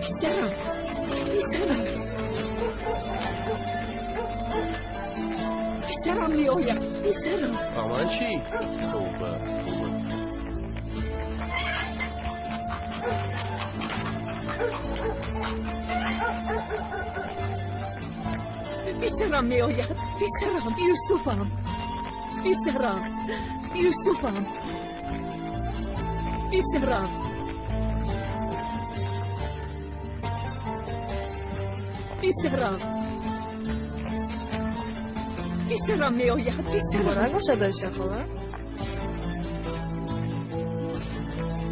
Писарам, писарам, писарам меояд, писарам. Ба ман чӣ? Тавба, тавба. Писарам меояд, писарам, Юсуфам, писарам, Юсуфам, писарам. Писарам, писарам меояд, писарам. Муборак бошад, Оиша хола.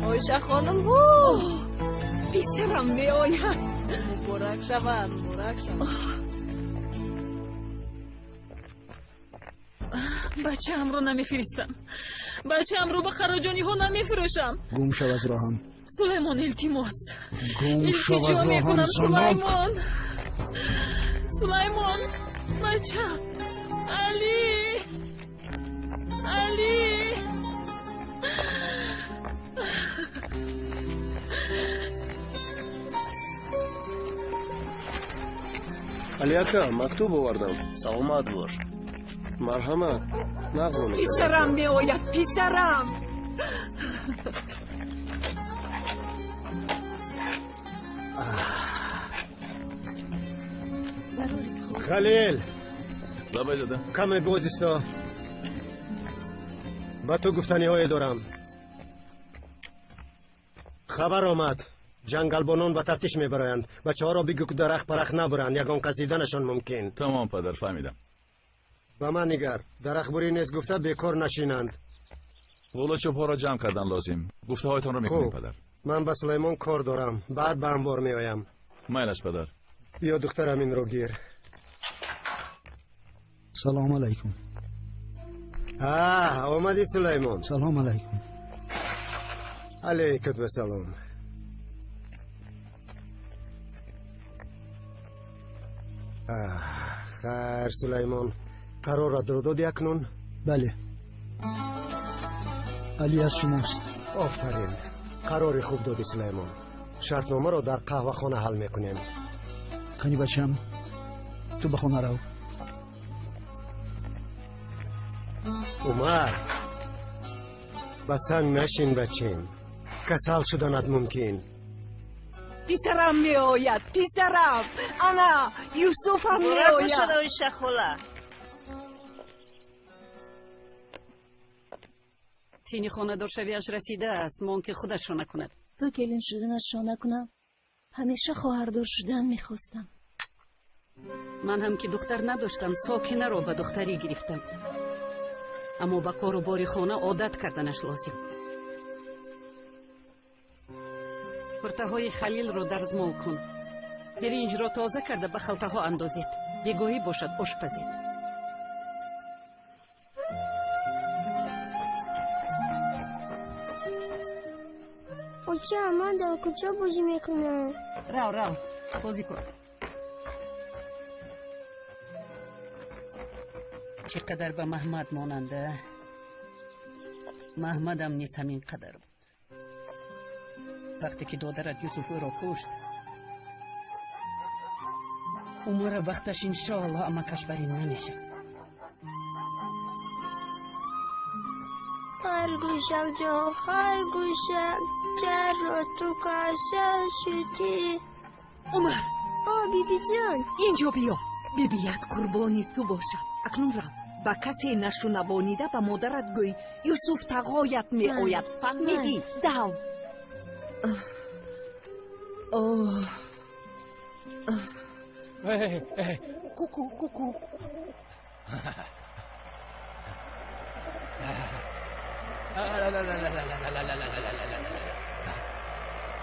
Оиша хонум, ҳу! Писарам меояд. Муборак шавад, муборак шавад. Бачаамро намефиристам. Бачаамро ба хароҷониҳо намефурӯшам. Гум шав аз роҳам. Сулаймон, илтимос. Гум шав аз Илтиҷо роҳам, мекунам, занак. Сулаймон. Сулаймон, бачаам. Али! Али! Али ака, мактуб овардам. Саломат бош. Марҳамат, нағз. Писарам меояд, писарам. Халил, Лабай, дада. Каме бозисто. Ба ту гуфтаниҳое дорам. Хабар омад. Ҷангалбонон ба тафтиш мебароянд. Бачаҳоро бигӯ, ки дарахт парахт набуранд, ягон кас диданашон мумкин. Тамом, падар, фаҳмидам. Ба ман нигар, дарахтбурӣ нест гуфта бекор нашинанд. Ғулу чӯбҳоро ҷамъ кардан лозим. Гуфтаҳоятонро мекунем, Хуб. падар. Ман ба Сулаймон кор дорам, баъд ба анбор меоям. Майлаш, падар. Биё, духтарам, инро гир. Салом алайкум. А, омадӣ, Сулаймон. Салом алайкум. Алейкум ассалом. Хайр, Сулаймон, қароратро додӣ акнун? Бале. Али аз шумост. Офарин, қарори хуб додӣ, Сулаймон. Шартномаро дар қаҳвахона ҳал мекунем. Кани, бачам, ту ба хона рав. Умар, ба санг нашин, бачем, касал шуданат мумкин. Писарам меояд, писарам. Ана, Юсуфам Муборак бошад, меояд. Оиша хола. Синни хонадоршавиаш расидааст, мон ки худашро накунад. То келин шуданашро накунам, ҳамеша хоҳардор шудан мехостам. Ман ҳам ки духтар надоштам, Сокинаро ба духтарӣ гирифтам. Аммо ба кору бори хона одат карданаш лозим. Куртаҳои Халилро дарзмол кун. Биринҷро тоза карда ба халтаҳо андозед. Бегоҳӣ бошад, ош пазед. Оча, ман дар куҷо бозӣ мекунам? Рав, рав, бозӣ кун. Чӣ қадар ба Маҳмад монанда. Маҳмадам низ ҳамин қадар буд. Вақте ки додарат Юсуф ӯро кушт, Умара вақташ иншоаллоҳ амакаш бар ин намешавад. Харгӯшак ҷон, харгӯшак, чаро ту касал шудӣ? Умар! О, бибиҷон! Инҷо биё. Бибият қурбони ту бошад. Акнун рав. Ба касе нашунавонида ба модарат гӯй. Юсуф тағоят меояд. Фаҳмидӣ? Дав. Оҳ. Ку-ку, ку-ку.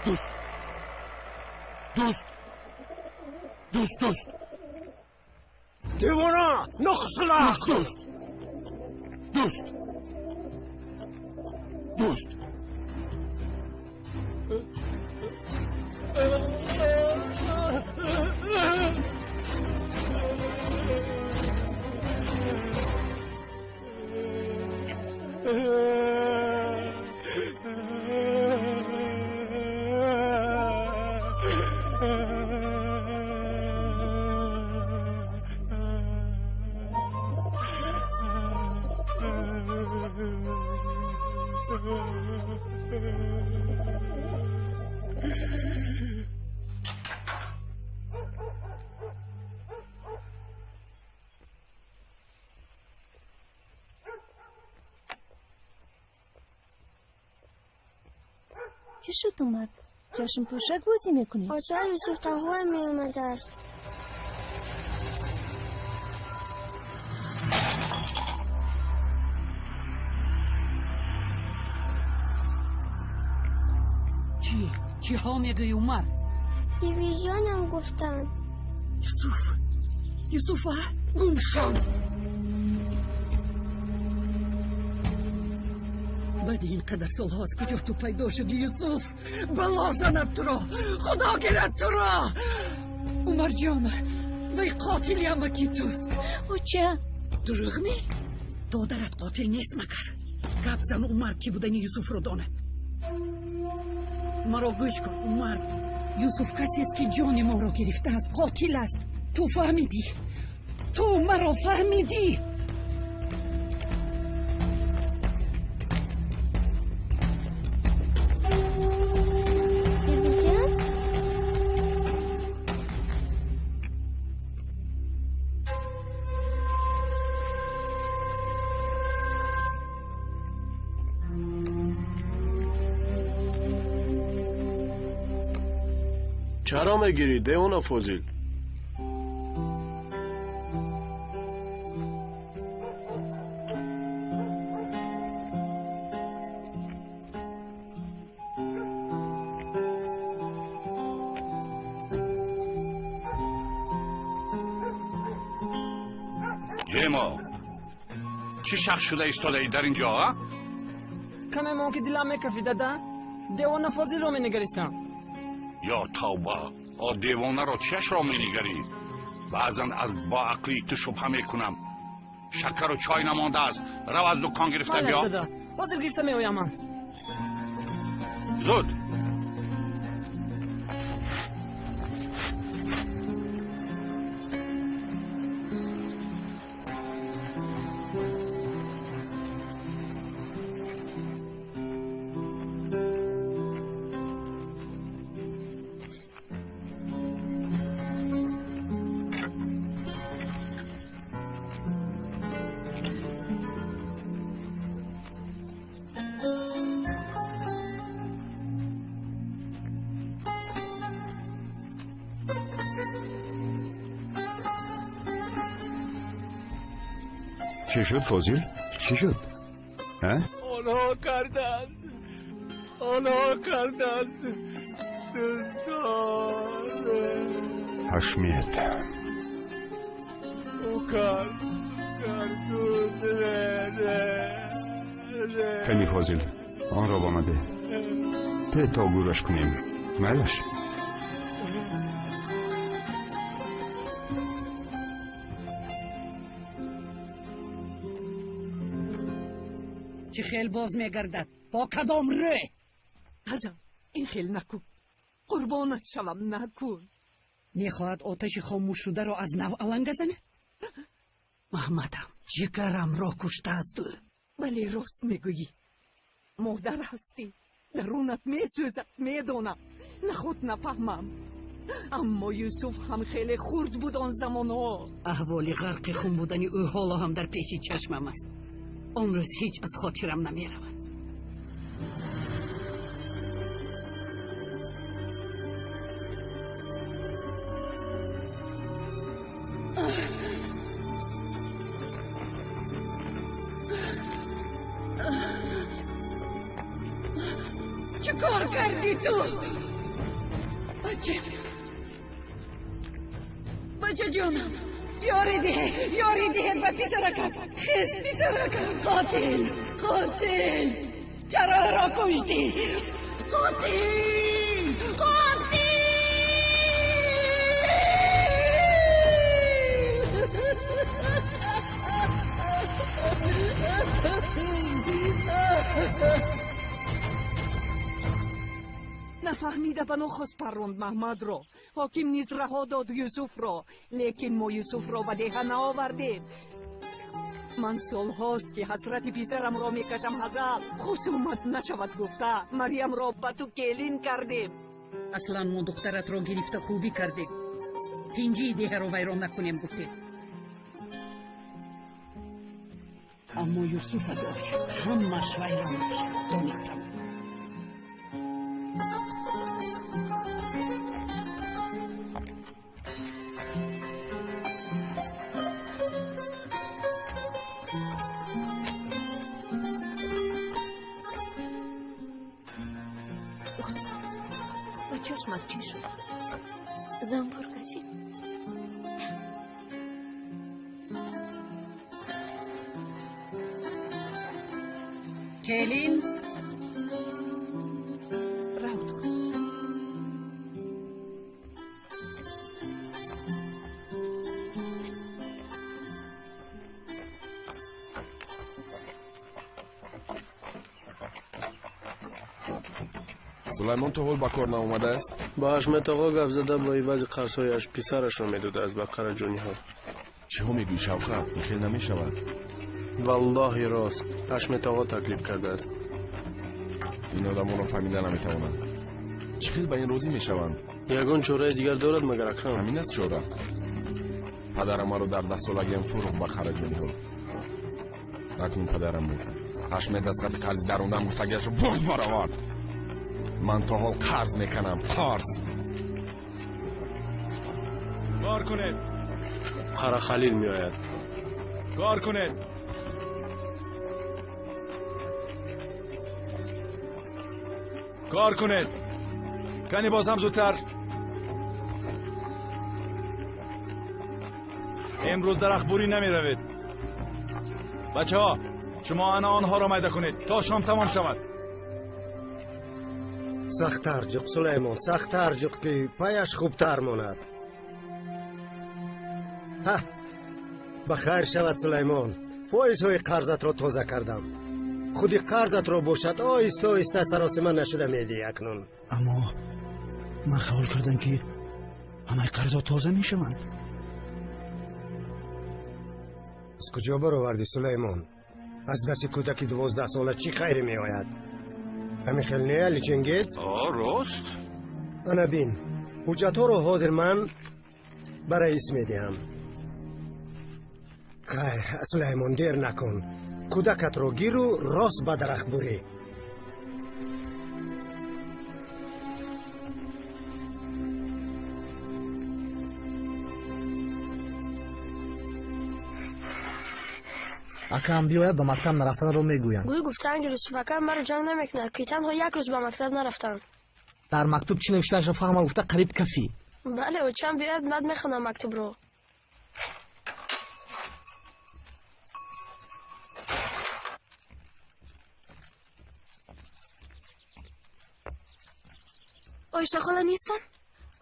Дӯст, дӯст, дӯст, дӯст. Девона, нохсилақ! Дӯст, дӯст, дӯст. Чӣ шуд, Умар? Чашмпӯшак бозӣ мекунӣ? Оча, Юсуф тағоя меомадааст. Чӣ? Чиҳо мегӯӣ, Умар? Бибиҷонам гуфтанд. Юсуф! Юсуфа, гум шуд! Баъди ин қадар солҳо аз куҷо ту пайдо шудӣ, Юсуф? Бало занад туро! Худо гирад туро! Умарҷон, вай қотили амаки туст. Оча! Дурӯғ ме? Додарат қотил нест магар? Гап зан, Умар, ки будани Юсуфро донад. Маро гӯш кун, Умар. Юсуф касест, ки ҷони моро гирифтааст, қотил аст. Ту фаҳмидӣ? Ту маро фаҳмидӣ? Бибиҷон? Чаро мегирӣ, девона Фозил? Ҷемо, чӣ шахс шуда истодаӣ дар ин ҷо, а? Каме мон ки дилам мекафид, дада. Девона Фозилро менигаристам. Ё тавба, о девонаро чиашро менигарӣ? Баъзан аз боақлии ту шубҳа мекунам. Шакару чой намондааст, рав аз дукон гирифта Майлаш, биё. дада, ҳозир гирифта меоям ман. Зуд. Чӣ шуд, Фозил? Чӣ шуд? А? Онҳо карданд, онҳо карданд, дӯстон. Ҳашмият. Ӯ кард, кард, дӯст. Ре, ре, ре. Кани, Фозил, онро ба ман деҳ. Те то гӯраш кунем. Майлаш? Чӣ хел боз мегардад? Бо кадом рӯй? Азам, ин хел накун. Қурбонат шавам, накун. Мехоҳад оташи хомӯшшударо аз нав аланга занад? Маҳмадам, ҷигарамро куштааст ӯ. Бале, рост мегӯӣ. Модар ҳастӣ. Дарунат месӯзад, медонам. Нахуд нафаҳмам. Аммо Юсуф ҳам хеле хурд буд он замонҳо. Аҳволи ғарқи хун будани ӯ ҳоло ҳам дар пеши чашмам аст. Он рӯз ҳеҷ аз хотирам намеравад. Чӣ кор кардӣ ту? Бача, бачаҷонам, ёрӣ диҳед, ёрӣ диҳед ба писаракам. Хез, писаракам. Қотил, қотил, чаро ӯро куштӣ? Қотил, қотил! Нафаҳмида ба нохост парронд Маҳмадро. Ҳоким низ раҳо дод Юсуфро, лекин мо Юсуфро ба деҳа наовардем. Ман солҳост ки ҳасрати писарамро мекашам. Ҳазал, хусумат нашавад гуфта Марьямро ба ту келин кардем. Аслан мо духтаратро гирифта хубӣ кардем. Тинҷии деҳаро вайрон накунем гуфтем. Аммо Юсуф аз ояд ҳамааш вайрон мешавад, донистам. Ба чашмат чӣ шуд? Занбур газид. Келин, рав ту. Сулаймон то ҳол ба кор наомадааст? Ба Ҳашмат оғо гап зада, ба ивази қарзҳояш писарашро медодааст ба қараҷониҳо. Чиҳо мегӯӣ, Шавкат? Ин хел намешавад. Валлоҳи рост, Ҳашмат оғо таклиф кардааст. Ин одамонро фаҳмида наметавонам. Чӣ хел ба ин розӣ мешаванд? Ягон чораи дигар дорад магар акам? Ҳамин аст чора. Падарам маро дар даҳсолагиам фурӯхт ба қараҷониҳо. Акнун падарам буд. Ҳашмат аз хати қарзи дарондам гуфтагиашро боз баровард. Ман то ҳол қарз мекунам, қарз. Кор кунед. Қарахалил меояд. Кор кунед. Кор кунед. Кани боз ҳам зудтар. Имрӯз дарахтбурӣ намеравед. Бачаҳо, шумо ана онҳоро майда кунед то шом тамом шавад. Сахттар ҷуқ, Сулаймон, сахттар ҷуқ, ки паяш хубтар монад. Ҳа, ба хайр шавад, Сулаймон. Фоизҳои қарзатро тоза кардам. Худи қарзатро бошад оҳиста оҳиста саросима нашуда медиҳӣ акнун. Аммо ман хаёл кардам, ки ҳамаи қарзҳо тоза мешаванд. Аз куҷо баровардӣ, Сулаймон? Аз дасти кӯдаки 12-сола чӣ хайре меояд? Ҳамин хел не, Али Чингиз? Рост. Ана бин, ҳуҷҷатҳоро ҳозир ман ба раис медиҳам. Хайр, Сулаймон, дер накун. Кӯдакатро гиру рост ба дарахт бурӣ. Акам биёяд, ба мактаб нарафтанро мегӯянд. Гӯй гуфтаанд, ки Юсуф акам маро ҷанг намекунад, ки танҳо як рӯз ба мактаб нарафтам. Дар мактуб чӣ навиштаашро фаҳмам гуфта қариб кафӣ. Бале, очам биёяд, баъд мехонам мактубро. Оиша хола нестанд?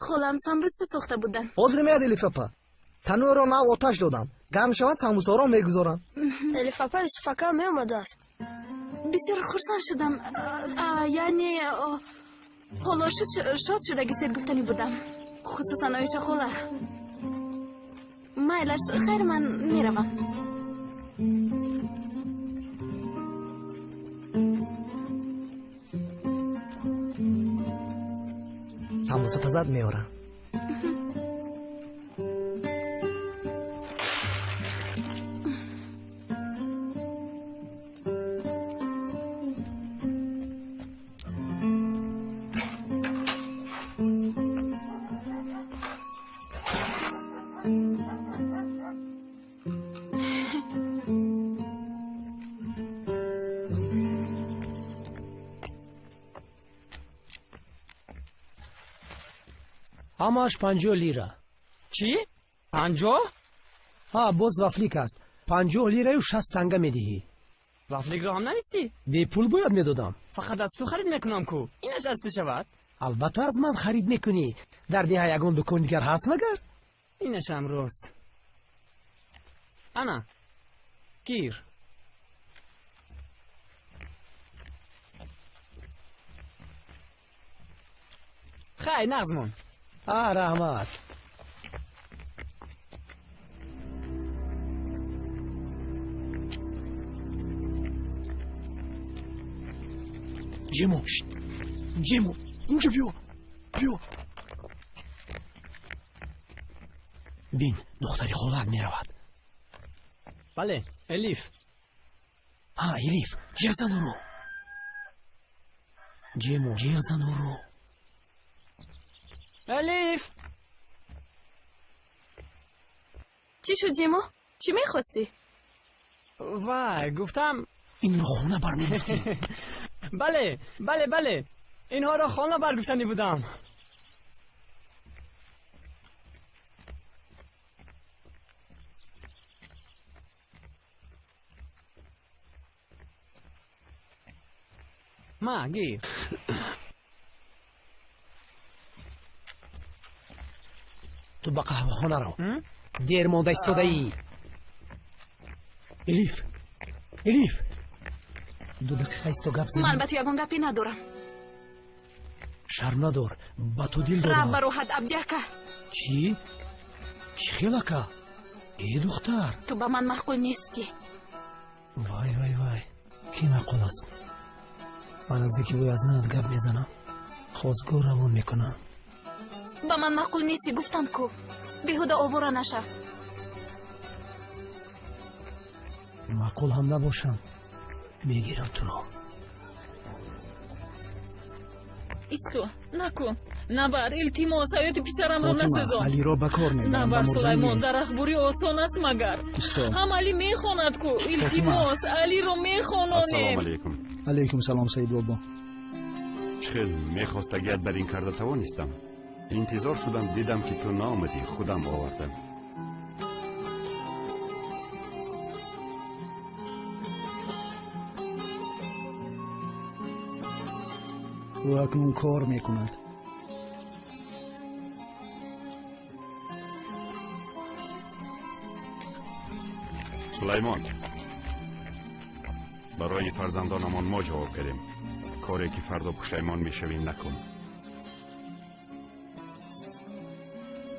Холам самбуса сохта буданд. Ҳозир меяд, Элиф апа. Танӯрро нав оташ додам. Гарм шавад, самбусаҳоро мегузорам. Элиф апа, Юсуф акам меомадааст. Бисёр хурсанд шудам. Яъне ҳоло шод шуда гитер гуфтанӣ будам. Хусусан Оиша хола. Майлаш, хайр, ман меравам. Самбуса пазад, меорам. Ҳамааш 50 лира. Чӣ? 50? Ҳа, боз вафлик аст. 50 лираю 60 танга медиҳӣ. Вафликро ҳам навистӣ? Бепул бояд медодам. Фақат аз ту харид мекунам ку. Инаш аз ту шавад? Албатта аз ман харид мекунӣ. Дар деҳа ягон дукон дигар ҳаст магар? Инашам рост. Ана, гир. Хай, нағзмон. А, раҳмат. Ҷимо, Ҷимо, инҷо биё, биё. Бин, духтари холаат меравад. Бале, Элиф. А, Элиф, ҷеғ зан ӯро. Ҷимо, ҷеғ зан ӯро. Элиф! Чӣ шуд, Ҷимо? Чӣ мехостӣ? Вай, гуфтам инро хона бармегуфтӣ. Бале, бале, бале. Инҳоро хона баргуфтанӣ будам. Ма, гир. Ту ба қаҳвахона рав. Дер монда истодаӣ. Элиф, Элиф, 2 дақиқа исто, гап зан. Ман ба ту ягон гапе надорам. Шарм надор, ба ту дил додам. Рав ба роҳат, Абдиака. Чӣ? Чӣ хел ака? Э, духтар. Ту ба ман маъқул нестӣ. Вай, вай, вай, кӣ маъқул аст? Ман наздики бӯй аз занат гап мезанам. Хостгор равон мекунам. Ба ман маъқул нестӣ, гуфтам ку. Беҳуда овора нашав. Маъқул ҳам набошам, мегирам туро. Исто, накун. Набар, илтимос, ҳаёти писарамро насӯзон. Алиро ба кор мебарам. Набар, Сулаймон, дарахтбурӣ осон аст магар. Ҳам Али мехонад ку. Илтимос, Алиро мехононем. Ассалому алайкум. Алайкум салом, Саид бобо. Чӣ хел мехостагият бар ин карда тавонистам. Интизор шудам, дидам ки ту наомадӣ, худам овардам. Ӯ акнун кор мекунад. Сулаймон, барои фарзандонамон мо ҷавоб кардем. Коре ки фардо пушаймон мешавем накун.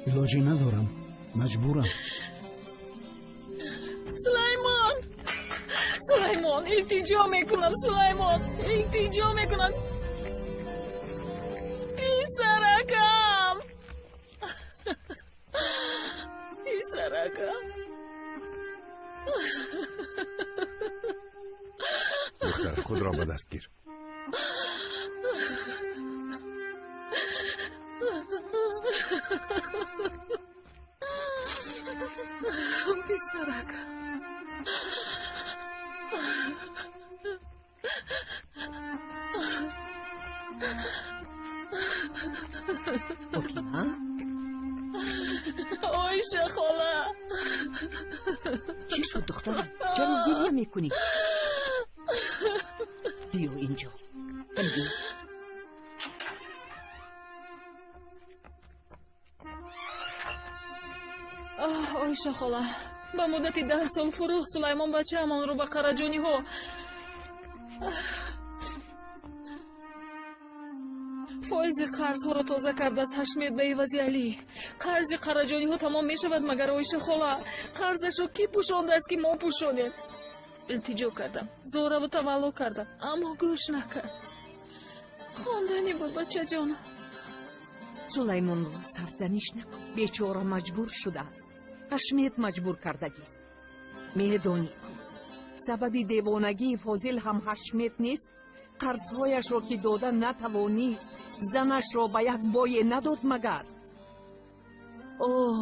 Илоҷе надорам, маҷбурам. Сулаймон, Сулаймон, илтиҷо мекунам, Сулаймон, илтиҷо мекунам. Писаракам, писаракам. Духтар, худро ба даст гир. Писаракам. Фотима? Оиша хола. Чӣ шуд, духтарам? Чаро гирья мекунӣ? Биё инҷо. Биё. Оҳ, Оиша хола, ба муддати 10 сол фурӯхт Сулаймон бачаамонро ба қараҷониҳо. Фоизи қарзҳоро тоза кард аз Ҳашмет ба ивази Алӣ. Қарзи қараҷониҳо тамом мешавад, магар Оиша хола қарзашро кӣ пӯшондааст, ки мо пӯшонем? Илтиҷо кардам, зораву тавалло кардам, аммо гӯш накард. Хонданӣ буд, бачаҷон. Сулаймонро сарзаниш накун. Бечора маҷбур шудааст. Ҳашмет маҷбур кардагист. Медонӣ, сабаби девонагии Фозил ҳам Ҳашмет нест. Қарзҳояшро ки дода натавонист, занашро ба як бое надод магар. Оҳ,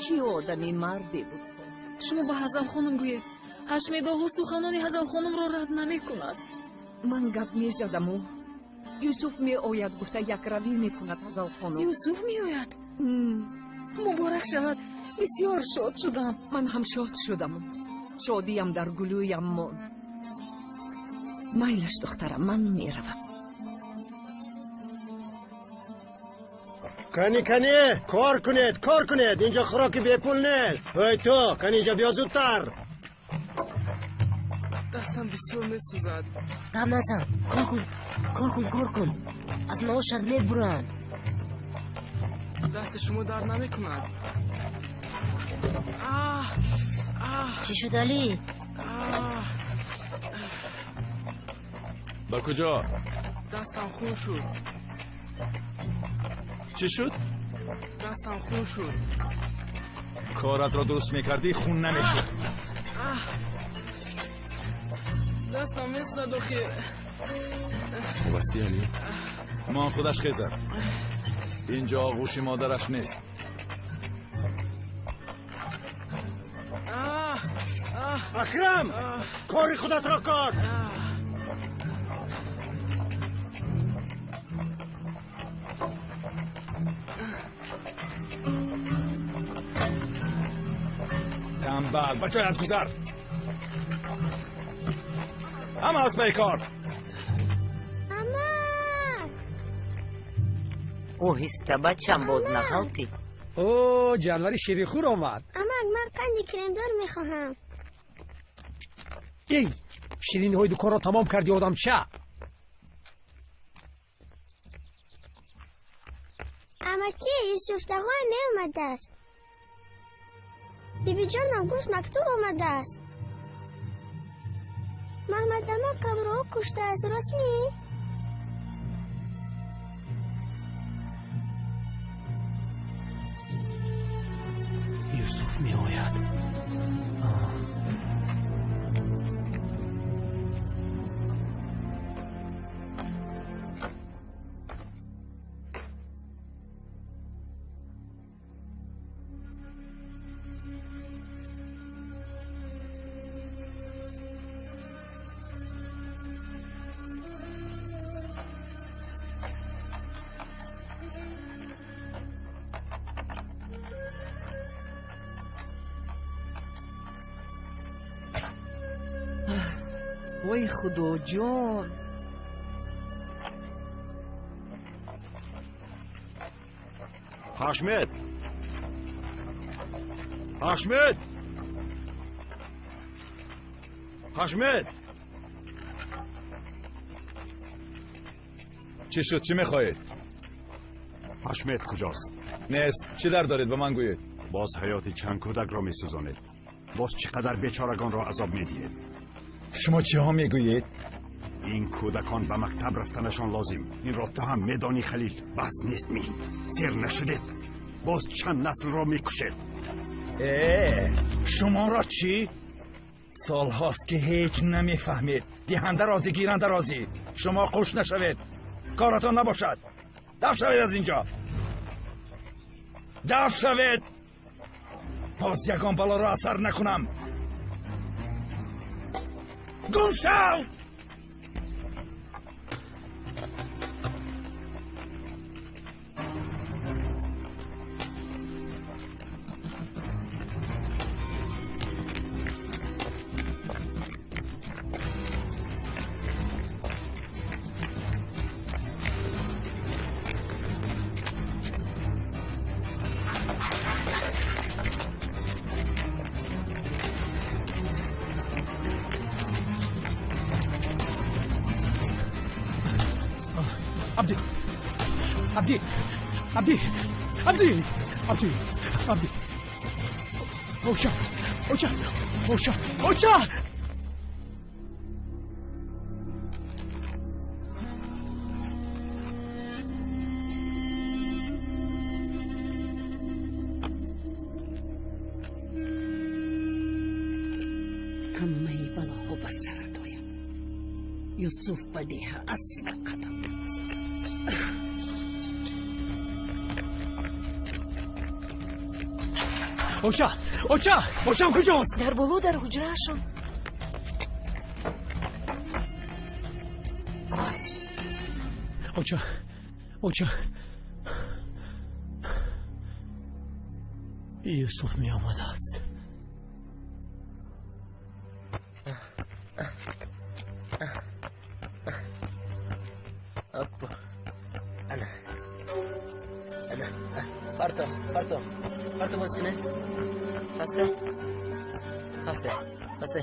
чӣ одами марде буд. Шумо ба Ҳазалхонум гӯед, Ҳашмет оғоз суханони Ҳазалхонумро рад намекунад. Ман гап мезадаму Юсуф меояд гуфта якравӣ мекунад Ҳазалхонум. Юсуф меояд? Муборак шавад, бисёр шод шудам. Ман ҳам шод шудам. Шодиям дар гулӯям монд. Майлаш, духтарам, ман меравам. Кани, кани, кор кунед, кор кунед. Инҷо хӯроки бепул нест. Ой ту, кани инҷо биё зудтар. Дастам бисёр месӯзад. Гап назан, кор кун, кор кун, кор кун. Аз маошат мебуранд. Дасти шумо дард намекунад. Чӣ шуд, Алӣ? Ба куҷо? Дастам хун шуд. Чӣ шуд? Дастам хун шуд. Коратро дуруст мекардӣ, хун намешуд. Дастам месӯзад охир. Хуб ҳастӣ, Алӣ? Мон худаш хезад. Инҷо оғӯши модараш нест. Акрам, кори худатро кор. Танбал, ба ҷоят гузар. Ҳама аз пай кор. Оҳиста, бачам, боз нағалтӣ. О, ҷанвари ширихӯр омад. Амак, ман қанди кремдор мехоҳам. Эй, шириниҳои дуконро тамом кардӣ, одамча. Амаки, Юсуф тағой меомадааст. Бибиҷонам гуфт, мактуб омадааст. Маҳмадамак каброҳо куштааст, ростмӣ? Юсуф меояд. Вой, Худоҷон! Ҳашмет! Ҳашмет! Ҳашмет! Чӣ шуд? Чӣ мехоҳед? Ҳашмет куҷост? Нест. Чӣ дард доред, ба ман гӯед? Боз ҳаёти чанд кӯдакро месӯзонед. Боз чӣ қадар бечорагонро азоб медиҳед. Шумо чиҳо мегӯед? Ин кӯдакон ба мактаб рафтанашон лозим. Инро ту ҳам медонӣ, Халил. Бас нест ми? Сер нашудед? Боз чанд наслро мекушед. Э, шуморо чӣ? Солҳост ки ҳеҷ намефаҳмед. Диҳанда розӣ, гиранда розӣ. Шумо қуш нашавед. Коратон набошад. Даф шавед аз инҷо. Даф шавед! Боз ягон балоро асар накунам. Гум шав! Абди! Абди! Абди! Абди! Абди! Абди! Оча! Оча! Оча! Оча! Ҳамаи балоҳо ба сарат ояд. Юсуф ба деҳа асло қадам нагузорад. Оча! Оча! Очам куҷост? Дар боло, дар ҳуҷраашон. Оча! Оча! Юсуф меомадааст. Ана. Ана. Парто, парто. Парто боз кунед. Пасте. Пасте. Пасте.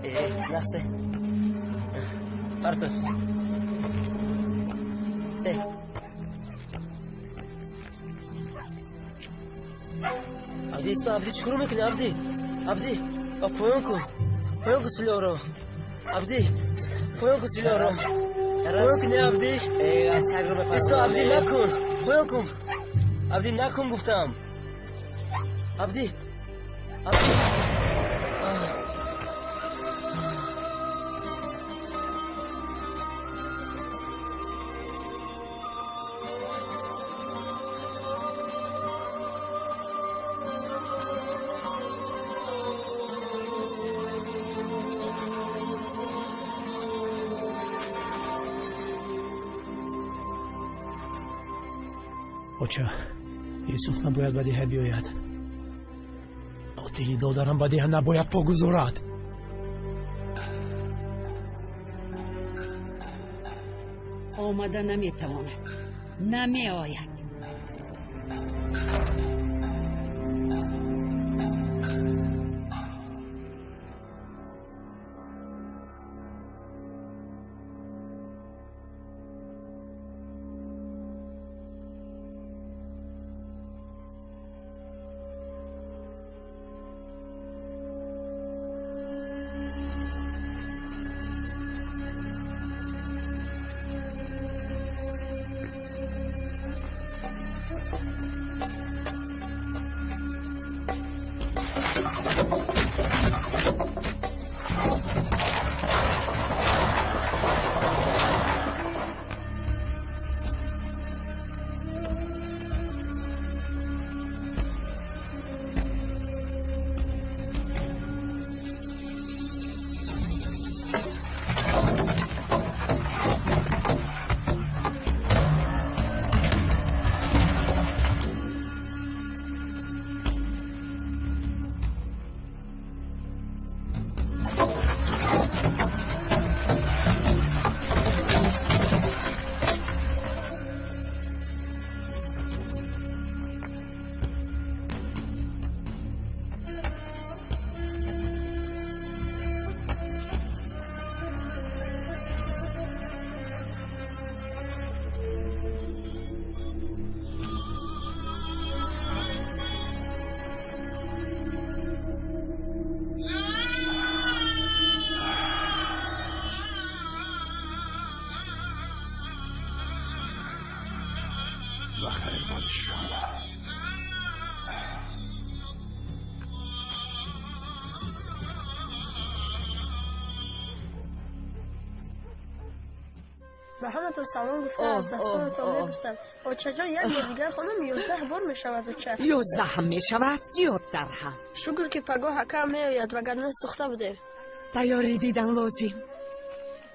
Э, лахзе. Парто. Де. Абди, исто, Абди, чӣ кор мекунӣ, Абди? Абди, поён кун. Поён кун силоҳро. Абди, поён кун силоҳро. Поён кун, Абди. Исто, Абди, накун. Поён кун. Абди, накун гуфтам. Абди. Абди. Оча, Юсуф набояд ба деҳа биёяд. Қотили додарам ба деҳа набояд по гузорад. Омада наметавонад, намеояд. Ба ҳаматон салом гуфта, аз дастонатон мебӯсам. Очаҷон, як бор дигар хонам, 11 бор мешавад, оча. 11 ҳам мешавад, зиёдтар ҳам. Шукр, ки пагоҳ акам меояд, вагарна сӯхта будем. Тайёрӣ дидан лозим.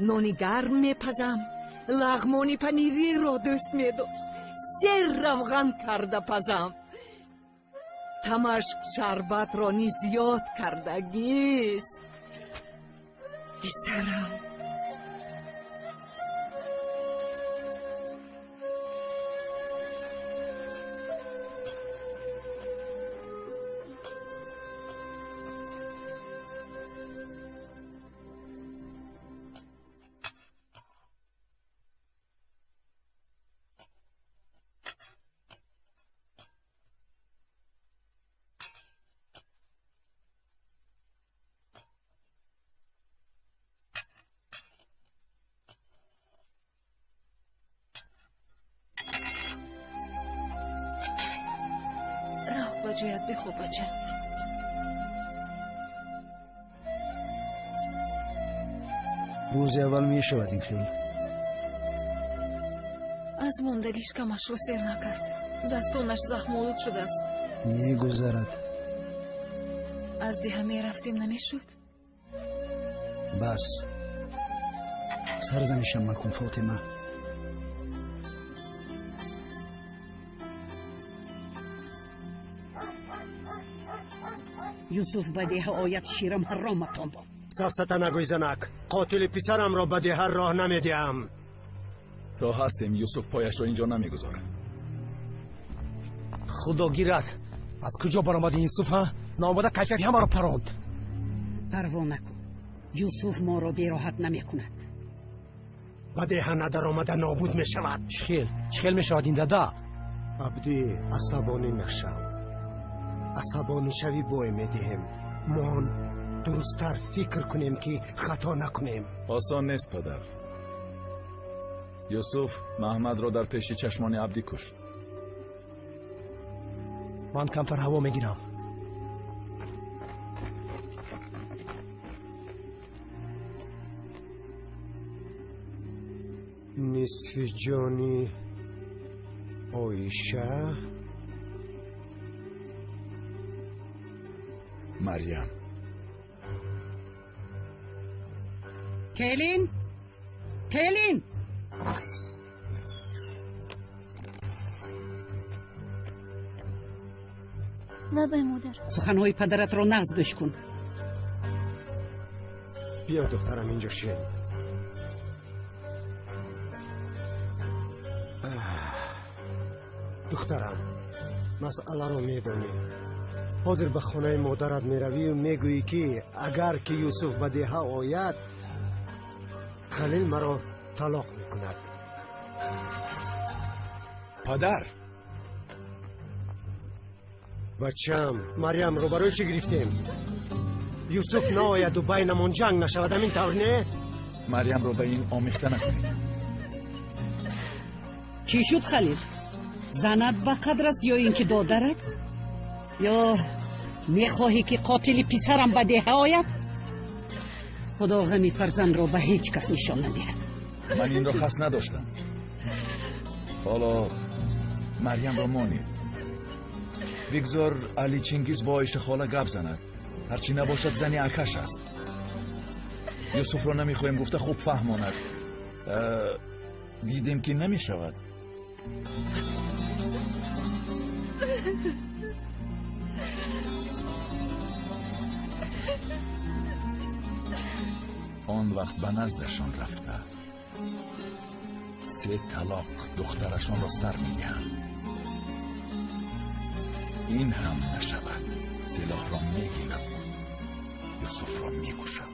Нони гарм мепазам. Лағмони панириро дӯст медошт. Сер равған карда пазам. Тамашк шарбатро низ зиёд кардагист. Писарам. Ҷоят бихоб, бача. Рӯзи аввал мешавад ин хел. Аз мондагӣ шикамашро сер накард. Дастонаш захмолуд шудааст. Мегузарад. Аз деҳа мерафтем, намешуд? Бас, сарзанишам макун, Фотима. Юсуф ба деҳа ояд, ширам ҳароматон бод. Сафсата нагӯй, занак. Қотили писарамро ба деҳа роҳ намедиҳам. То ҳастем, Юсуф пояшро инҷо намегузорад. Худо гирад, аз куҷо баромади Юсуф, ҳа? Наомада кайфияти ҳамаро паронд. Парво накун, Юсуф моро бероҳат намекунад. Ба деҳа надаромада нобуд мешавад. Чӣ хел? Чӣ хел мешавад ин дада? Абдӣ, асабонӣ нашав. Асабонӣ шавӣ бой медиҳем. Мон дурусттар фикр кунем, ки хато накунем. Осон нест, падар. Юсуф Маҳмадро дар пеши чашмони Абдӣ кушт. Ман камтар ҳаво мегирам. Нисфи ҷони Оиша, Марьям. Келин, келин. Лабай, модар. Суханҳои падаратро нағз гӯш кун. Биё, духтарам, инҷо шин. Духтарам, масъаларо медонӣ. Ҳозир ба хонаи модарат меравию мегӯӣ, ки агар ки Юсуф ба деҳа ояд, Халил маро талоқ мекунад. Падар! Бачам, Марьямро барои чӣ гирифтем? Юсуф наояду байнамон ҷанг нашавад, ҳамин тавр не? Марьямро ба ин омехта накунед. Чӣ шуд, Халил? Занат ба қадр аст ё ин ки додарат? Ё мехоҳӣ, ки қотили писарам ба деҳа ояд? Худо ғами фарзандро ба ҳеҷ кас нишон надиҳад. Ман инро қасд надоштам. Ҳоло Марьямро монед. Бигзор Али Чингиз бо Оиша хола гап занад. Ҳарчи набошад, зани акаш аст. Юсуфро намехоҳем гуфта хуб фаҳмонад. Дидем, ки намешавад. Он вақт ба наздашон рафта се талоқ духтарашонро сар медиҳанд. Ин ҳам нашавад, силоҳро мегирам, Юсуфро мекушам.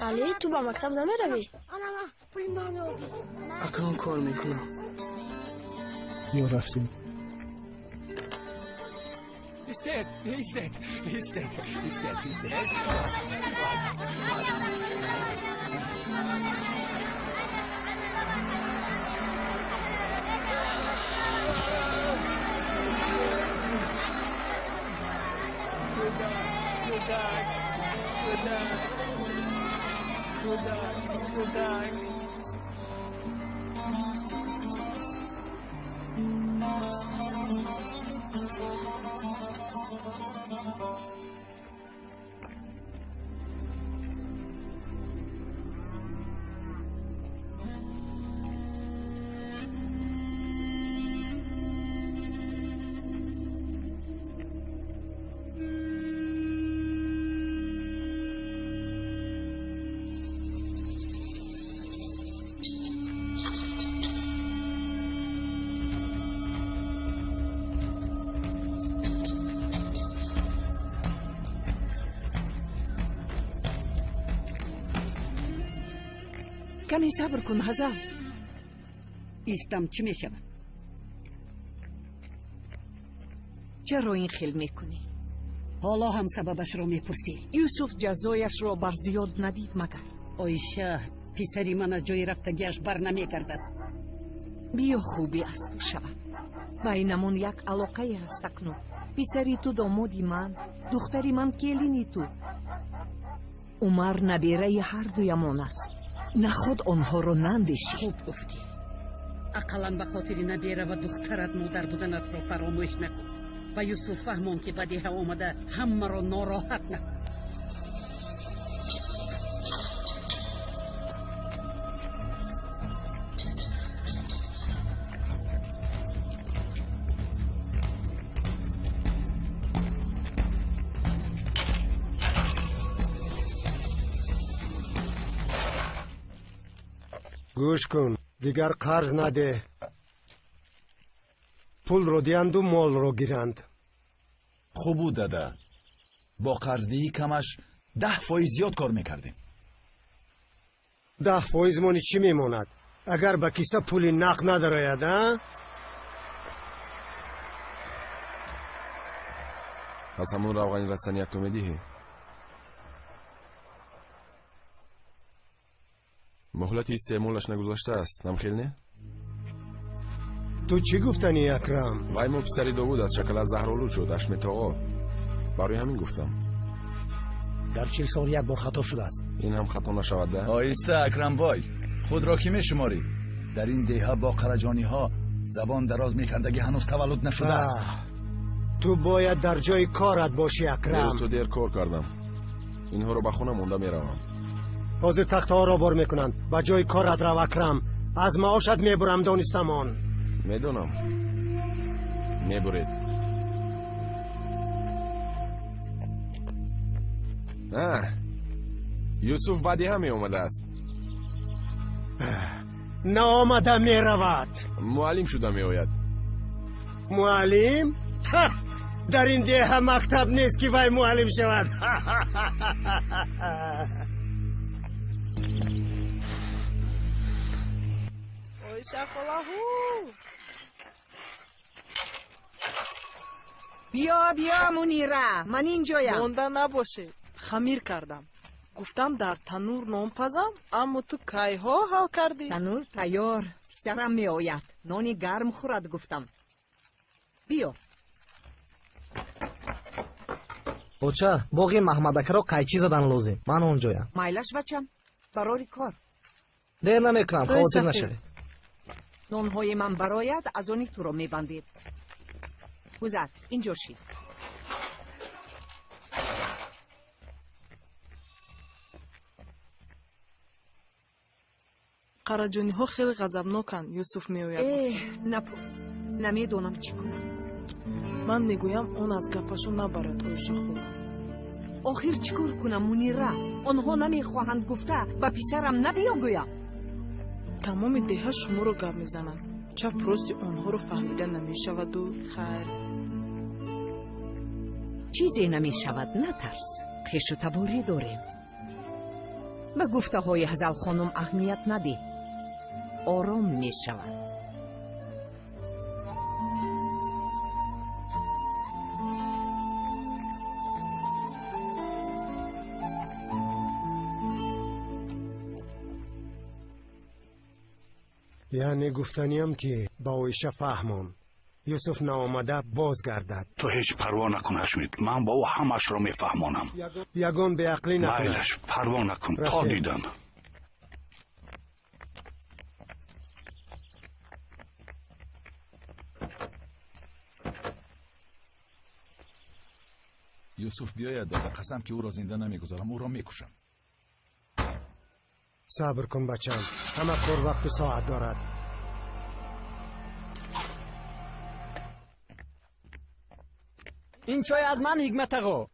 Али, ту ба мактаб намеравӣ? Акнун кор мекунам. Ё рафтем. Истед, истед, истед, истед, истед. Кӯдак, кӯдак, кӯдак. Каме сабр кун, Ҳазал. Истам, чӣ мешавад? Чаро ин хел мекунӣ? Ҳоло ҳам сабабашро мепурсӣ. Юсуф ҷазояшро бар зиёд надид магар? Оиша, писари ман аз ҷои рафтагиаш бар намегардад. Биё, хубӣ аз ту шавад. Байнамон як алоқае ҳаст акнун. Писари ту домоди ман, духтари ман келини ту. Умар набераи ҳардуямон аст. Наход онҳоро наандешӣ. Хуб гуфтӣ. Ақаллан ба хотири набера ва духтарат модар буданатро фаромӯш накун. Ба Юсуф фаҳмон, ки ба деҳа омада ҳамаро нороҳат накун. Гӯш кун, дигар қарз надеҳ. Пулро диҳанду молро гиранд. Хуб буд, дада. Бо қарздиҳӣ камаш 10% зиёд кор мекардем. 10% мони чӣ мемонад, агар ба киса пули нақд надарояд, а? Аз ҳамон равғани растани якто медиҳӣ? Муҳлати истеъмолаш нагузаштааст, намхел не? Ту чӣ гуфтанӣ, Акрам? Вай мо писари Довуд аз шакала заҳролуд шуд, Ашметоғо. Барои ҳамин гуфтам. Дар 40 сол як бор хато шудааст. Ин ҳам хато нашавад, да? Оҳиста, Акрамбой, худро кӣ мешуморӣ? Дар ин деҳа бо қараҷониҳо забон дароз мекардагӣ ҳанӯз таваллуд нашудааст. Ту бояд дар ҷои корат бошӣ, Акрам. Дер то дер кор кардам. Инҳоро ба хона монда меравам. Ҳозир тахтаҳоро бор мекунанд. Ба ҷои корат рав, Акрам. Аз маошат мебурам, донистамон. Медонам. Мебуред. Юсуф ба деҳа меомадааст. Наомада меравад. Муаллим шуда меояд. Муаллим? Дар ин деҳа мактаб нест, ки вай муаллим шавад. Оиша холаҳу! Биё, биё, Мунира, ман инҷоям. Монда набошед, хамир кардам. Гуфтам дар танур нон пазам, аммо ту кайҳо ҳал кардӣ? Танур тайёр, писарам меояд. Нони гарм хӯрад гуфтам. Биё. Оча, боғи Маҳмадакаро қайчӣ задан лозим. Ман онҷоям. Майлаш, бачам, барори кор. Дер намекунам, хавотир нашавед. Нонҳои ман барояд, аз они туро мебандед. Гузар, инҷо шид. Қараҷониҳо хеле ғазабноканд, Юсуф меояд. Эҳ, напурс, намедонам чӣ кунам. Ман мегӯям, он аз гапашон набарад, Оиша хола. Охир чӣ кор кунам, Мунира? Онҳо намехоҳанд гуфта ба писарам набиё гӯям. Тамоми деҳа шуморо гап мезананд. Чап рости онҳоро фаҳмида намешаваду хайр. Чизе намешавад, натарс. Хешу таборӣ дорем. Ба гуфтаҳои Ҳазалхонум аҳамият надеҳ. Ором мешавад. Яъне гуфтаниям, ки ба Оиша фаҳмон. Юсуф наомада бозгардад. Ту ҳеҷ парво накун, Ҳашмет, ман ба ӯ ҳамаашро мефаҳмонам. Ягон беақлӣ накунад. Майлаш, парво накун, то дидан. Юсуф биёяд, дада, қасам ки ӯро зинда намегузорам, ӯро мекушам. Сабр кун, бачам, ҳама кор вақту соат дорад. Ин чой аз ман, Ҳикмат ағо.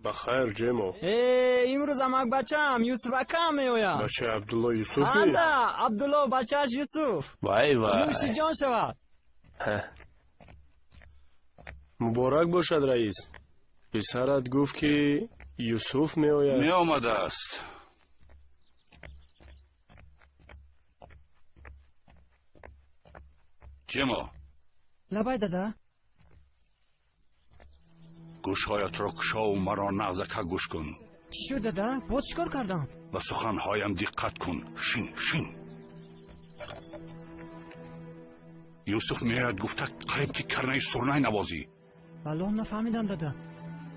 Ба хайр, Ҷемо. Э, имрӯз амак бачаам Юсуф акам меояд. Бачаи Абдулло Юсуф? Анда, Абдулло бачааш Юсуф. Вай вай. Нӯши ҷон шавад. Муборак бошад, раис. Писарат гуфт, ки Юсуф меояд. Меомадааст. Ҷемо. Лабай, дада. Гӯшҳоятро кушову маро нағзака гӯш кун. Чӣ шуд, дада? Боз чӣ кор кардам? Ба суханҳоям диққат кун. Шин, шин. Юсуф меояд гуфта қариб ки карнаи сурнай навозӣ. Валлоҳ, нафаҳмидам, дада.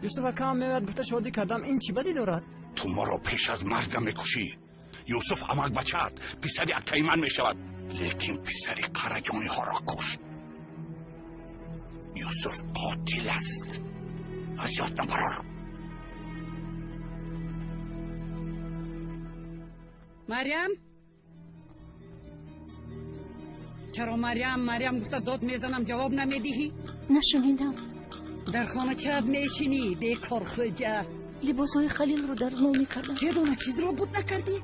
Юсуф акам меояд гуфта шодӣ кардам, ин чӣ бадӣ дорад? Ту маро пеш аз маргам мекушӣ. Юсуф амак бачаат, писари акаи ман мешавад, лекин писари Қараҷониҳоро кушт. Юсуф қотил аст. Аз ёд набарор. Марьям, чаро Марьям, Марьям гуфта дод мезанам, ҷавоб намедиҳӣ? Нашунидам. Дар хона чап мешинӣ, бекор хӯҷа. Либосҳои Халилро дарзмол мекардам. Чӣ дона чизро буд накардӣ?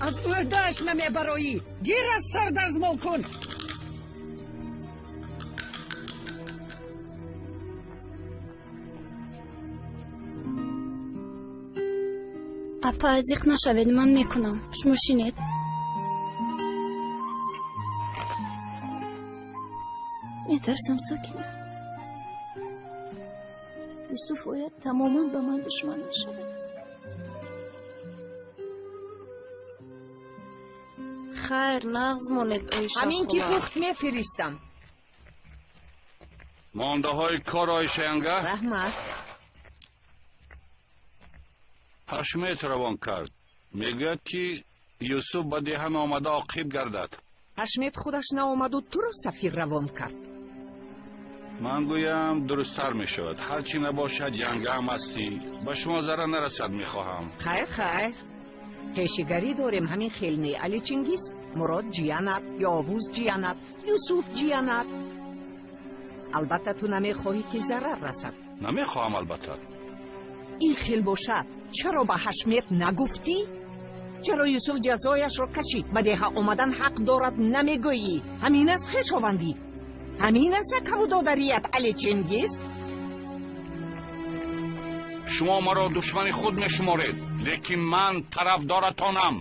Аз ӯҳдааш намебароӣ. Гир аз сар дарзмол кун. Апа, зиқ нашавед, ман мекунам. Шумо шинед. Метарсам, Сокина. Юсуф ояд, тамоман ба ман душман мешавад. Хайр, нағз монед, Оиша. Ҳамин ки пухт, мефиристам. Мондаҳои кор, Оишаянга? Раҳмат. Ҳашмет равон кард. Мегӯяд, ки Юсуф ба деҳа наомада оқиб гардад. Ҳашмет худаш наомаду туро сафир равон кард. Ман гӯям, дурусттар мешавад. Ҳарчи набошад, янгаам ҳастӣ, ба шумо зарар нарасад, мехоҳам. Хайр, хайр, хешигарӣ дорем, ҳамин хел не, Али Чингиз? Мурод ҷиянат, Ёвуз ҷиянат, Юсуф ҷиянат. Албатта, ту намехоҳӣ, ки зарар расад. Намехоҳам, албатта. Ин хел бошад, чаро ба Ҳашмет нагуфтӣ? Чаро Юсуф ҷазояшро кашид, ба деҳа омадан ҳақ дорад, намегӯӣ? Ҳамин аст хешовандӣ, ҳамин аст акаву додарият, Али Чингиз? Шумо маро душмани худ мешуморед, лекин ман тарафдоратонам.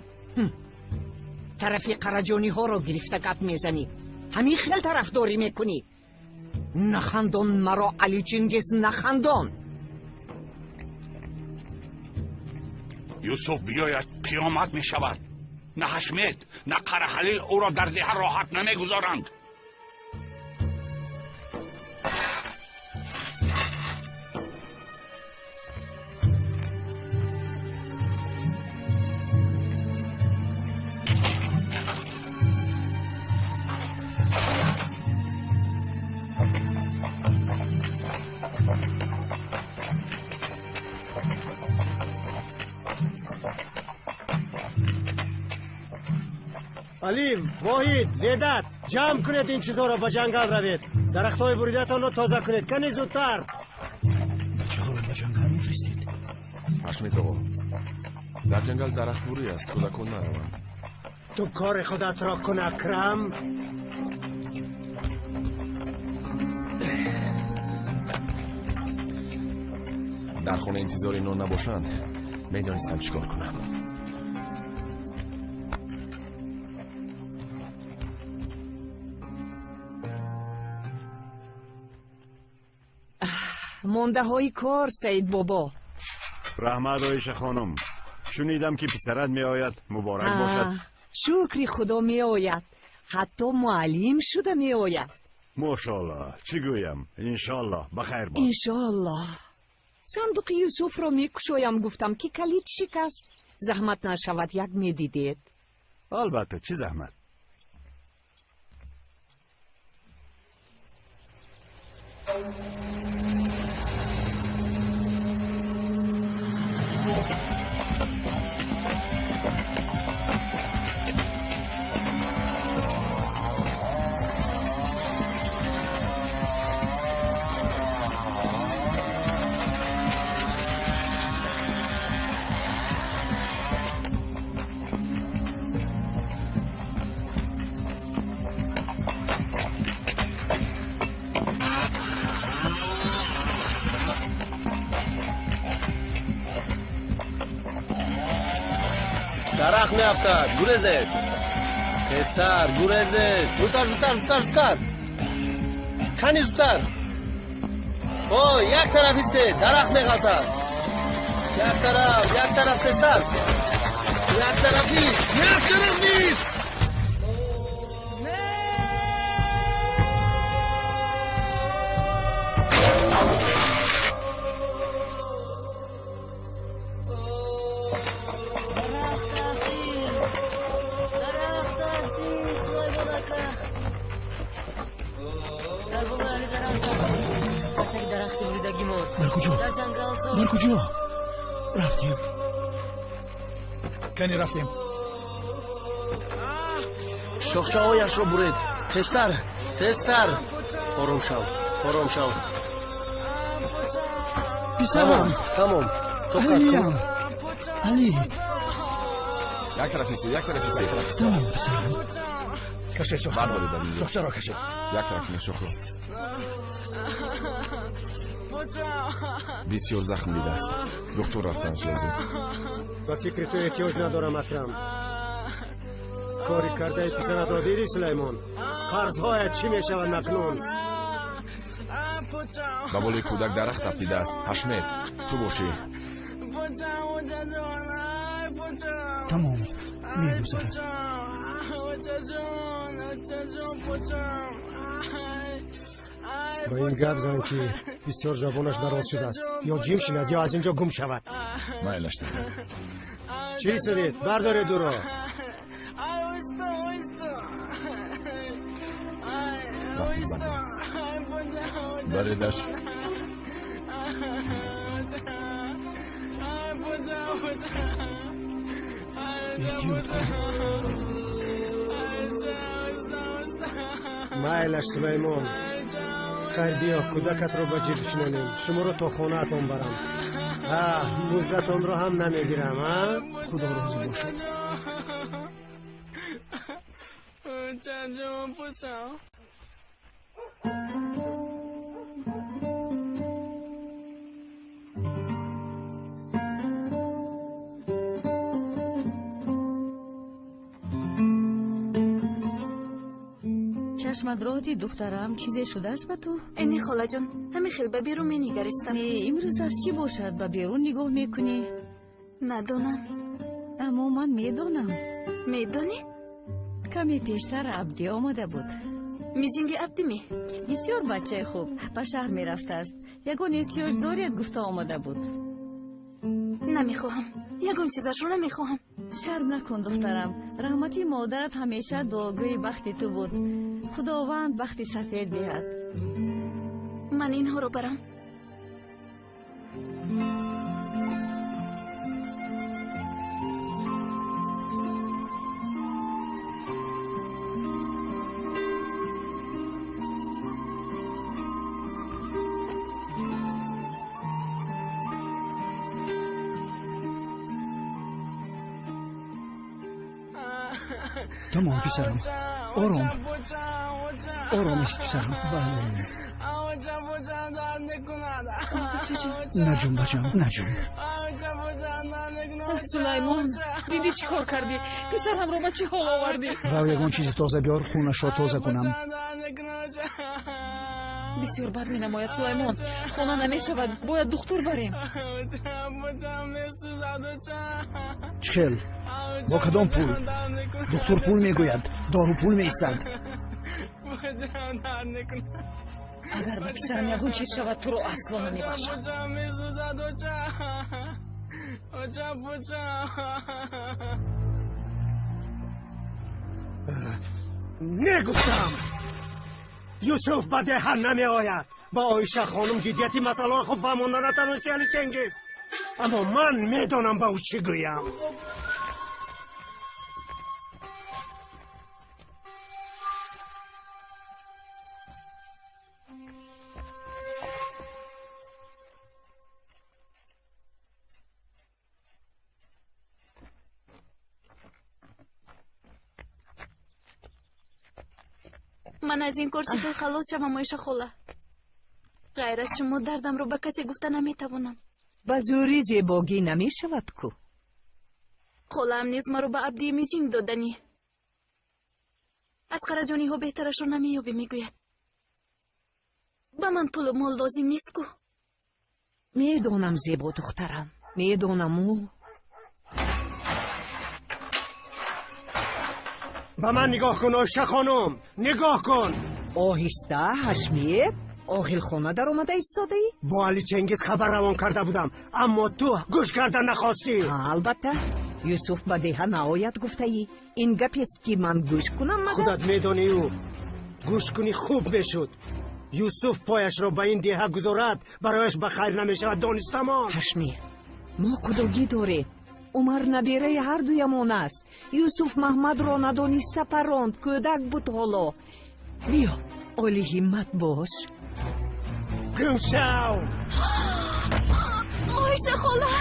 Тарафи Қараҷониҳоро гирифта гап мезанӣ. Ҳамин хел тарафдорӣ мекунӣ. Нахандон маро, Али Чингиз, нахандон. Юсуф биёяд, қиёмат мешавад. На Ҳашмет, на Қарахалил ӯро дар деҳа роҳат намегузоранд. Алӣ, Воҳид, Ведат, ҷамъ кунед ин чизҳоро, ба ҷангал равед. Дарахтҳои буридатонро тоза кунед. Кани зудтар. Бачаҳоро ба ҷангал мефиристед? Ҳашмет оғо, дар ҷангал дарахтбурӣ аст, кӯдакон нараванд. Ту кори худатро кун, Акрам. Дар хона интизори нон набошанд, медонистам чӣ кор кунам. Мондаҳои кор, Саид бобо. Раҳмат, Оиша хонум. Шунидам, ки писарат меояд. Муборак бошад. Шукри Худо, меояд. Ҳатто муаллим шуда меояд. Мошоаллоҳ, чӣ гӯям? Иншоаллоҳ, ба хайр бош. Иншоаллоҳ. Сандуқи Юсуфро мекушоям, гуфтам ки калид шикаст. Заҳмат нашавад, як медидед. Албатта, чӣ заҳмат? Дарахт меафтад, гурезед. Тезтар, гурезед. Зудтар, зудтар, зудтар, зудтар. Кани зудтар. О, як тараф истед, дарахт меғалтад. Як тараф, як тараф тезтар. Як тараф ист, як тараф ист. Дар куҷо? Дар куҷо? Рафтем. Кани рафтем. Шохчаҳояшро буред. Тезтар, тезтар. Ором шав, ором шав. Писарам. Тамом. Тоқат кун. Али. Як тараф истед, як тараф истед. Тамом, писарам. Кашед шохчаро. Шохчаро кашед. Як тараф кунед шохро. Бисёр захм дидааст. Духтур рафтанаш лозим. Ба фикри ту эҳтиёҷ надорам, Акрам. Кори кардаи писаратро дидӣ, Сулаймон? Қарзҳоят чӣ мешавад акнун? Ба болои кӯдак дарахт афтидааст. Ҳашмет, ту бошӣ. Тамом, мегузарад. Ба ин гап зан, ки бисёр забонаш дароз шудааст. Ё ҷим шинад, ё аз ин ҷо гум шавад. Майлаш дада. Чӣ истодед? Бардоред ӯро. Баредаш. Эҳтиёт кун. Майлаш, Сулаймон. Хайр, биё, кӯдакатро ба ҷир шинонем. Шуморо то хонаатон барам. А, муздатонро ҳам намегирам, а? Худо розӣ бошад. Чашмат роҳ дид, духтарам, чизе шудааст ба ту? Не, холаҷон, ҳамин хел ба берун менигаристам. Не, имрӯз аз чӣ бошад ба берун нигоҳ мекунӣ? Надонам. Аммо ман медонам. Медонӣ? Каме пештар Абдӣ омада буд. Миҷинги Абдӣ ми? Бисёр бачаи хуб, ба шаҳр мерафтааст. Ягон эҳтиёҷ доред гуфта омада буд. Намехоҳам. Ягон чизашро намехоҳам. Шарм накун, духтарам. Раҳмати модарат ҳамеша дуогӯи бахти ту буд. Худованд бахти сафед диҳад. Ман инҳоро барам. Тамом, писарам. Ором. Ором ист, писарам. Бале. Наҷум, бачам, наҷум. Сулаймон, дидӣ чӣ кор кардӣ? Писарамро ба чӣ ҳол овардӣ? Рав, ягон чизи тоза биёр, хунашро тоза кунам. Бисёр бад менамояд, Сулаймон. Хона намешавад, бояд духтур барем. Чӣ хел? Бо кадом пул? Духтур пул мегӯяд, дору пул меистад. Пӯчам дард мекунад. Агар ба писарам ягон чиз шавад, туро асло намебахшам. Пӯчам месӯзад, оча. Оча, пӯчам. Мегуфтам, Юсуф ба деҳа намеояд. Ба Оиша хонум ҷиддияти масъаларо хуб фаҳмонда натавонисти, Али Ченгиз. Аммо ман медонам ба ӯ чӣ гӯям. Ман аз ин кор чӣ хел халос шавам, Оиша хола? Ғайр аз шумо дардамро ба касе гуфта наметавонам. Ба зӯрӣ зебогӣ намешавад ку. Холаам низ маро ба Абдии Миҷинг доданӣ. Аз қараҷониҳо беҳтарашро намеёбӣ, мегӯяд. Ба ман пулу мол лозим нест ку. Медонам, зебо духтарам, медонаму. Ба ман нигоҳ кун, Оиша хонум, нигоҳ кун. Оҳиста, Ҳашмет, оғилхона даромада истодаӣ? Бо Али Ченгиз хабар равон карда будам, аммо ту гӯш карда нахостӣ. Албатта, Юсуф ба деҳа наояд гуфтаӣ. Ин гапест, ки ман гӯш кунам магар? Худат медонӣ, ӯ гӯш кунӣ хуб мешуд. Юсуф пояшро ба ин деҳа гузорад, барояш ба хайр намешавад, донистамон. Ҳашмет, мо худогӣ дорем. Умар набераи ҳардуямон аст. Юсуф Маҳмадро надониста паронд, кӯдак буд ҳоло. Биё, оли ҳиммат бош. Гум шав! Оиша хола!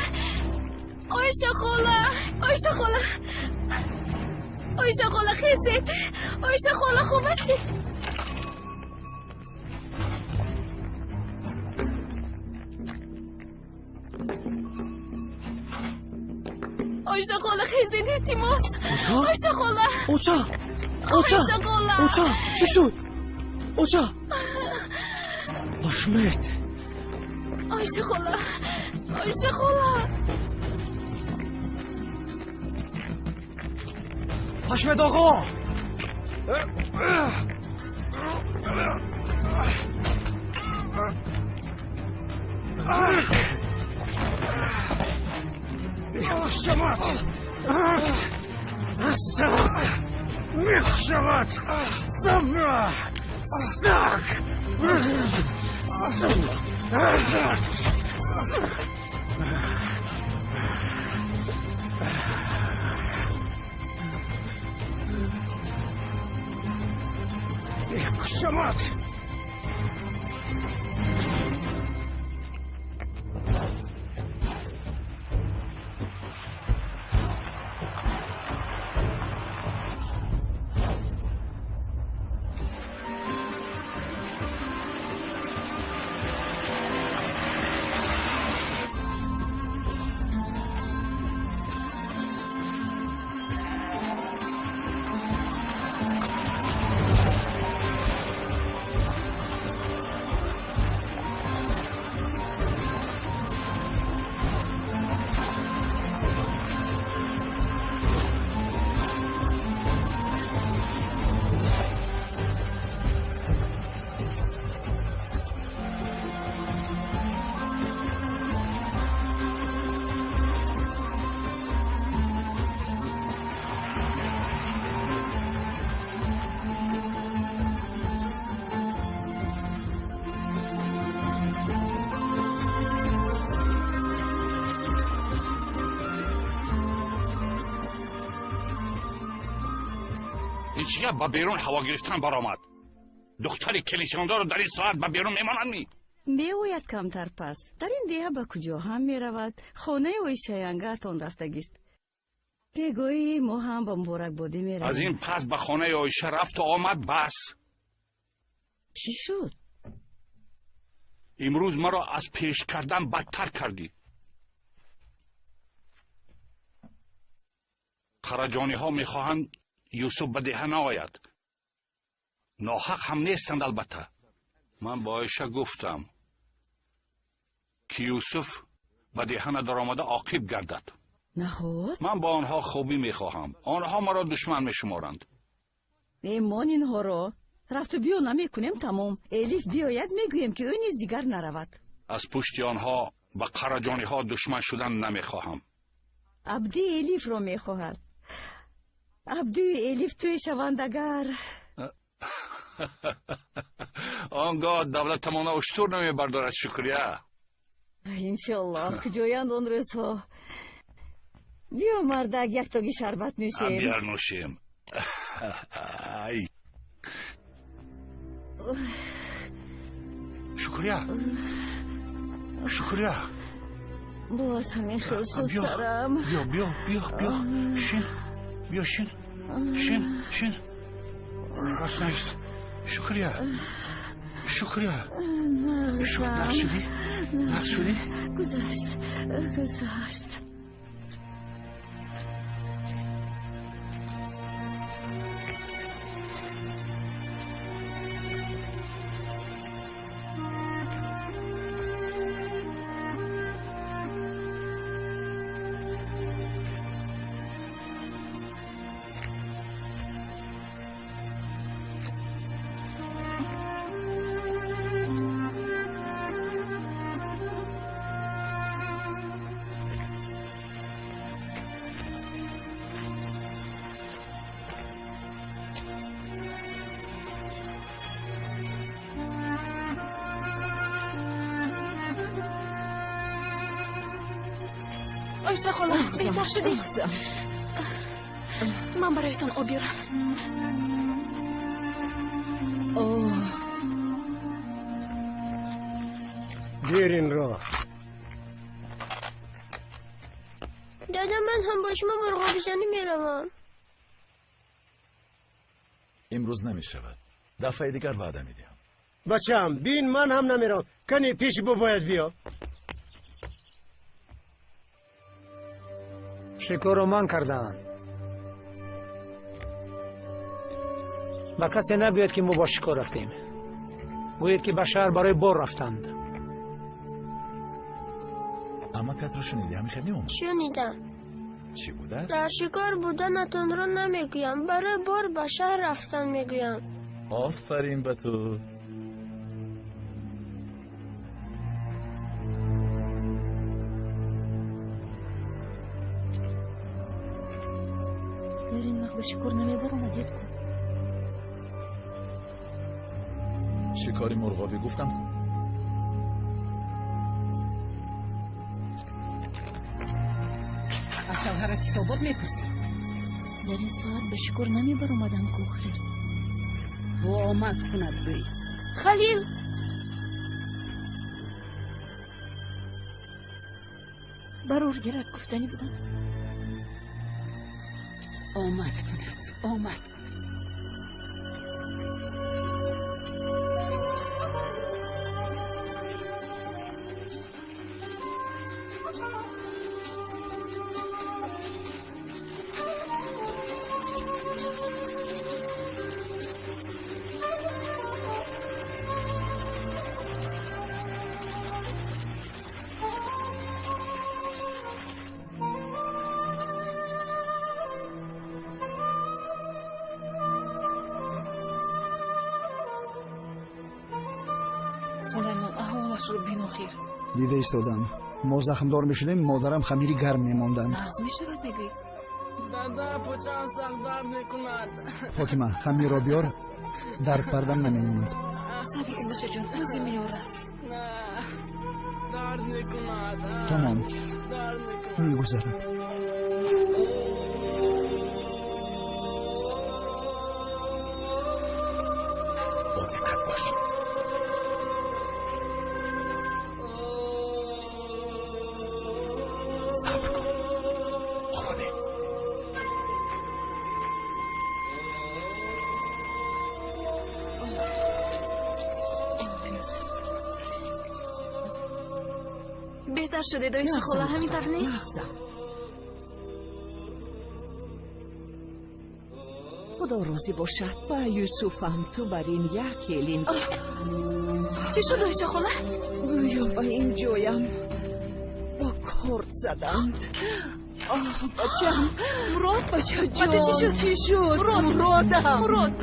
Оиша хола! Оиша хола! Оиша хола, хезед! Оиша хола, хуб ҳастед? Оиша хола, хезед, илтимос! Оиша хола! Оча! Оча! Оиша хола! Оча, чӣ шуд? Оча! Ҳашмет! Оиша хола! Оиша хола! Ҳашмет оғо! Мешавад! Мешавад! Сак! Мешавад! Ҳеҷ ба берун ҳаво гирифтан баромад. Духтари келишондорро дар ин соат ба берун мемонанд ми? Меояд камтар пас. Дар ин деҳа ба куҷо ҳам меравад. Хонаи Оишаянгаатон рафтагист. Бегоҳӣ мо ҳам ба муборакбодӣ меравем. Аз ин пас ба хонаи Оиша рафту омад бас. Чӣ шуд? Имрӯз маро аз пеш кардан бадтар кардӣ. Қараҷониҳо мехоҳанд Юсуф ба деҳа наояд. Ноҳақ ҳам нестанд албатта. Ман ба Оиша гуфтам, ки Юсуф ба деҳа надаромада оқиб гардад. Наход? Ман ба онҳо хубӣ мехоҳам. Онҳо маро душман мешуморанд. Мемон инҳоро. Рафту биё намекунем, тамом. Элиф биёяд, мегӯем, ки ӯ низ дигар наравад. Аз пушти онҳо ба қараҷониҳо душман шудан намехоҳам. Абди Элифро мехоҳад. Абдию Элиф тӯй шаванд агар. Он гоҳ давлатамона уштур намебардорад, Шукрия. Иншоллоҳ, куҷоянд он рӯзҳо? Биё, мардак, яктоги шарбат нӯшем. Биёр, нӯшем. Ай. Шукрия, Шукрия. Боз ҳамин хел шуд сарам. Биё, биё, биё, биё, шин, биё, шин, шин, шин. Рост наист. Шукрия, Шукрия. Нағз шудӣ? Нағз шудӣ? Гузашт, гузашт. Оиша хола, беҳтар шудӣ? Ман бароятон об биёрам. Гир инро. Дада, ман ҳам бо шумо мурғобизанӣ меравам. Имрӯз намешавад. Дафъаи дигар ваъда медиҳам. Бачаам, бин, ман ҳам намеравам. Кани пеши бобоят биё. Шикорро ман кардаам. Ба касе нагӯяд, ки мо бо шикор рафтем. Гӯед, ки ба шаҳр барои бор рафтанд. Амакатро шунидӣ, ҳамин хел неомад? Шунидам. Чӣ будааст? Дар шикор буданатонро намегӯям, барои бор ба шаҳр рафтан мегӯям. Офарин ба ту. Дар ин вақт ба шикор намебаромадед ку? Шикори мурғобӣ гуфтам ку. Аз шавҳарат ҳисобот мепурсӣ? Дар ин соат ба шикор намебаромадам ку, хеле. Бо омад кунад гӯй. Халил! Барор гирад гуфтанӣ будам. Омад кунад, омад кунад. Дида истодам. Мо захмдор мешудем, модарам хамири гарм мемонданд. Нағз мешавад, мегӯӣ? Дада, почаам сахт дард мекунад. Фотима, хамирро биёр, дард пардам намемонад. Сабр кун, бачаҷон, ҳозир меорам. Дард мекунад. Тамом, мегузарад. Бо диққат бош. Сабр кун. Ҳоло не. Беҳтар шудед, Оиша хола, ҳамин тавр не? Нағзам. Худо розӣ бошад ба Юсуфам, ту бар ин як елин. Чӣ шуд, Оиша хола? Гӯё ба ин ҷоям бо корд заданд. Оҳ, бачам. Мурод? Бачаҷон. Ба ту чӣ шуд? Чӣ шуд? Мурод. Муродам. Мурод.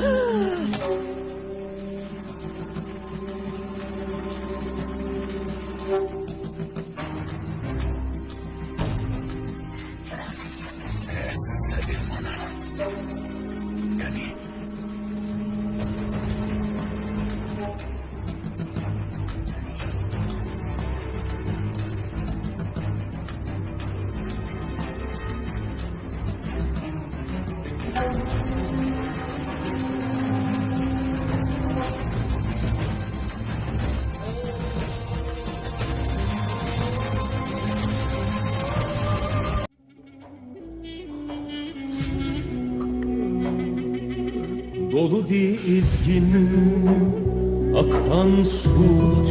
Dolu dizgin akan sular,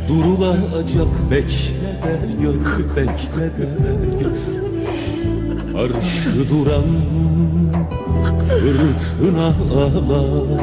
durulacak bekle de gör, bekle de gör. Karşı duran fırtınalar.